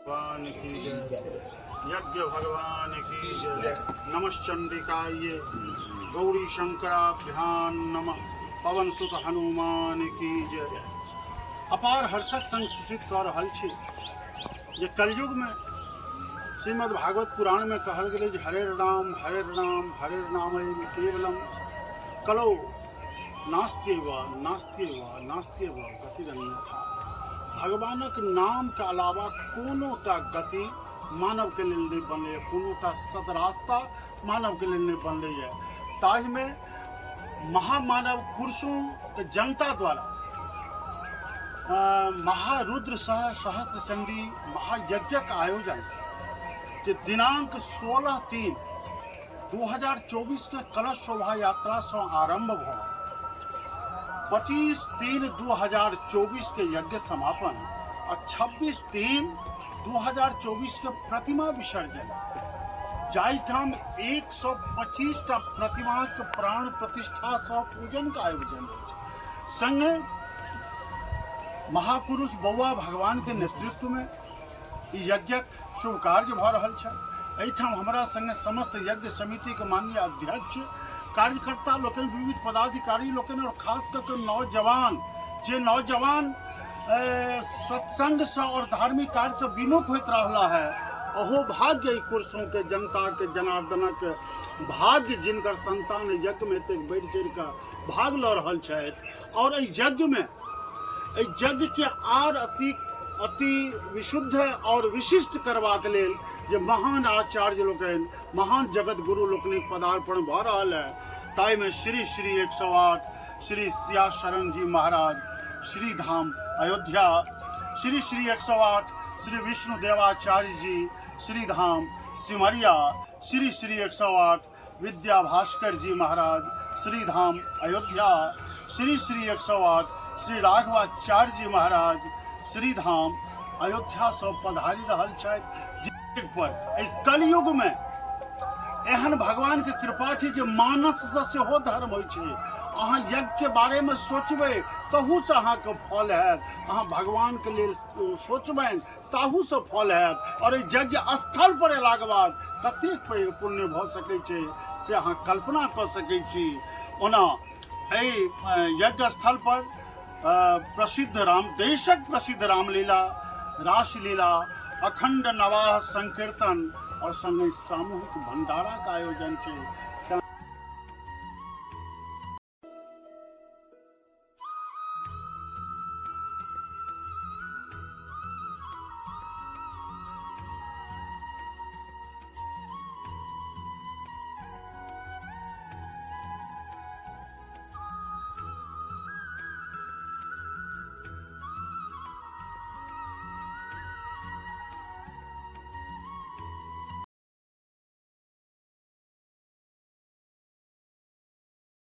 भगवान की जय, यज्ञ भगवान की जय। नमश्चंडिकाय गौरी शंकराभ्याम नमः। पवन सुत हनुमान की जय। अपार हर्षक संग सूचित कऽ रहल छी जे कलयुगमे श्रीमद् भागवत पुराणमे कहल गेलै जे हरे राम हरे राम हरे राम केवलम कलो नास्त्येव नास्त्येव नास्त्येव गतिरन्यथा। भगवानक नामके अलावा कोनो टा गति मानवके लेल नहि बनलैए, कोनो टा सदरास्ता मानवके लेल नहि बनलैए। ताहिमे महामानव कुर्सोंके जनता द्वारा महारुद्र सहस्त्र चंडी महायज्ञक आयोजन जे दिनांक 16/3/2024 के कलश शोभा यात्रा से आरंभ भ 25/3/2024 के यज्ञ समापन और 26/3/2024 के प्रतिमा विसर्जन, जाहिठाम 125 टा प्रतिमा के प्राण प्रतिष्ठा सह पूजन के आयोजन अछि। संगे महापुरुष बौआ भगवान के नेतृत्व में ई यज्ञक शुभ कार्य भऽ रहल छै। एहिठाम हमरा संगे समस्त यज्ञ समितिके माननीय अध्यक्ष, कार्यकर्ता लोकनि, विविध पदाधिकारी लोकनि और खास कऽ के नौजवान, जे नौजवान सत्संगसँ और धार्मिक कार्यसँ विमुख होइत रहला है, अहो भाग्य एहि कुर्सोंके जनताके, जनार्दनक भाग्य, जिनकर संतान यज्ञमे एतेक बढ़ि चढ़ि कऽ भाग लऽ रहल छथि और एहि यज्ञमे, एहि यज्ञके आर अति अति विशुद्ध और विशिष्ट करबाक लेल जे महान आचार्य लोकनि, महान जगत गुरु लोकनिक पदार्पण भऽ रहल है, ताहिमे श्री श्री 108 श्री सिया शरण जी महाराज श्री धाम अयोध्या, श्री श्री 108 श्री विष्णु देवाचार्य जी श्री धाम सिमरिया, श्री श्री 108 विद्या भास्कर जी महाराज श्री धाम अयोध्या, श्री श्री 108 श्री राघवाचार्य जी महाराज श्री धाम अयोध्या सब पधारि रहल छथि। पर एहि कलयुग में एहन भगवान के कृपा छै जे मानस से सेहो धर्म होइ छै। अहाँ यज्ञ के बारे में सोचबै तहू से अहाँके फल हैत, अहाँ भगवान के लेल सोचबनि ताहूसँ फल हैत और एहि यज्ञ स्थल पर अयलाके बाद कतेक पैघ पुण्य भऽ सकै छै से अहाँ कल्पना कऽ सकै छी। ओना एहि यज्ञ स्थल पर प्रसिद्ध राम देशक प्रसिद्ध रामलीला, रासलीला, अखंड नवाह संकीर्तन और संगे सामूहिक भंडारा का आयोजन छै।